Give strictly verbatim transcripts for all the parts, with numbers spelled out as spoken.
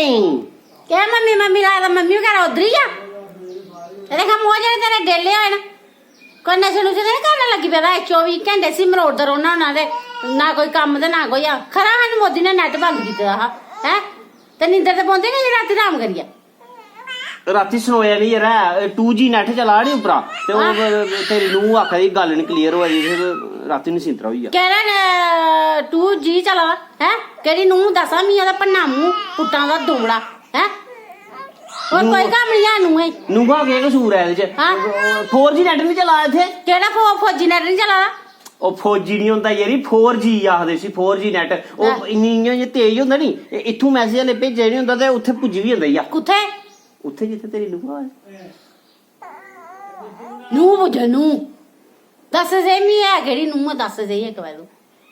केह् mummy mummy लाए दा? मम्मी बगैरा उद्धर ही आ। ते दिक्खा मूंह जेह्ड़े तेरे डेले होए न, कोई नशे नुशे ते निं करन लग्गी पेदा ऐ? चौबी घैंटे इसी मरोड़दा रौह्ना होना ते ना कोई कम्म ते ना कोई, खरा हा मोदी ने नैट बंद कीते दा हा, हैं? ते नींदर ते पौंदी निं रातीं अराम करियै। रातीं सनोया निं यरा, टू जी नैट चला दा निं उप्परा। ते ओह् तेरी नूंह् आखा दी गल्ल निं क्लियर होआ दी, फिर रातीं नसींतरा होई गेआ। केह्ड़ा टू जी चला दा है? केह्ड़ी नूंह् दस्सां मी ओह्दा भन्ना मूंह् पुट्टां दा दुमड़ा है? होर कोई कम्म निं है नूंहें गी। नूंहा केह् कसूर ऐ एह्दे च? हां। फोर जी नैट निं चला दा इत्थै। केह्ड़ा फो- फौजी नैट निं चला दा? ओह् फौजी निं होंदा यरी, फोर जी आखदे उसी, फोर जी नैट। ओह् हां। इन्नी इ'यां इ'यां तेज होंदा नी, ए- इत्थूं मैसेज आह्ले भेजे निं होंदा ते उत्थै पुज्जी बी जंदा इ'या। कुत्थै? उत्थै जित्थै तेरी नूंहा ऐ। नूंह् पुज्जो नूंह्। दस्स स्हेई मी है केह्ड़ी नूंह् ऐ, दस्स स्हेई इक बारी।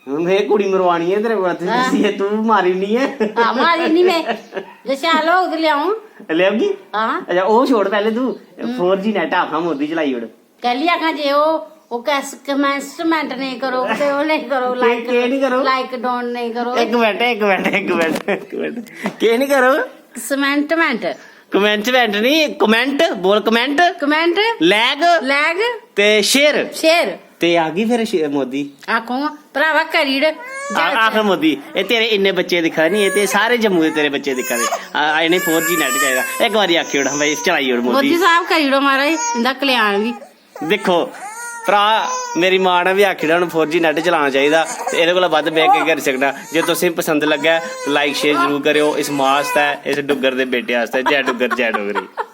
में कुड़ी मरवानी ऐ तेरे कोला, तुगी हां। दस्सियै तूं मारी ओड़नी ऐ। हां, मारी ओड़नी में। जे शैल होग ते लेआऊं। लेआगी? हां। अच्छा, ओह् छोड़ पैह्ले तूं। फोर जी नैट आखां मोदी चलाई ओड़। कैह्ली आखां जे ओह्, ओह् कैस-, कमैंटमैंट नेईं करो, ते ओह् नेईं करो, केह्- लाइक, केह् निं करो? लाइक डाउन नेईं करो। इक मिंट, इक मिंट, इक मिंट, इक मिंट। केह् निं करो? समैंटमैंट। कमैंटमैंट निं, कमैंट, बोल कमैंट। कमैंट। लैग। लैग। ते शेयर। शेयर। ते आगी फिर शे- मोदी। आखो हां, भरावा करी ओड़। आ- आख मोदी, एह् तेरे इन्ने बच्चे दिक्खा दे निं, एह् ते सारे जम्मू दे तेरे बच्चे दिक्खा दे। आ- आ- इ'नें फोर जी नैट चाहिदा। इक बारी आखी ओड़ हां भाई, चलाई ओड़ मोदी। मोदी साहब करी ओड़ो महाराज इं'दा कल्याण बी। दिक्खो भ्रा, मेरी मां ने बी आखी ओड़ेआ हून फोर जी नैट चलाना चाहिदा, ते एह्दे कोला बद्ध में केह् करी सकना। जे तुसें पसंद लग्गै, लाइक शेयर जरूर करेओ। इस मां आस्तै, इस डुग्गर दे बेटे आस्तै। जै डुग्गर, जै डोगरी।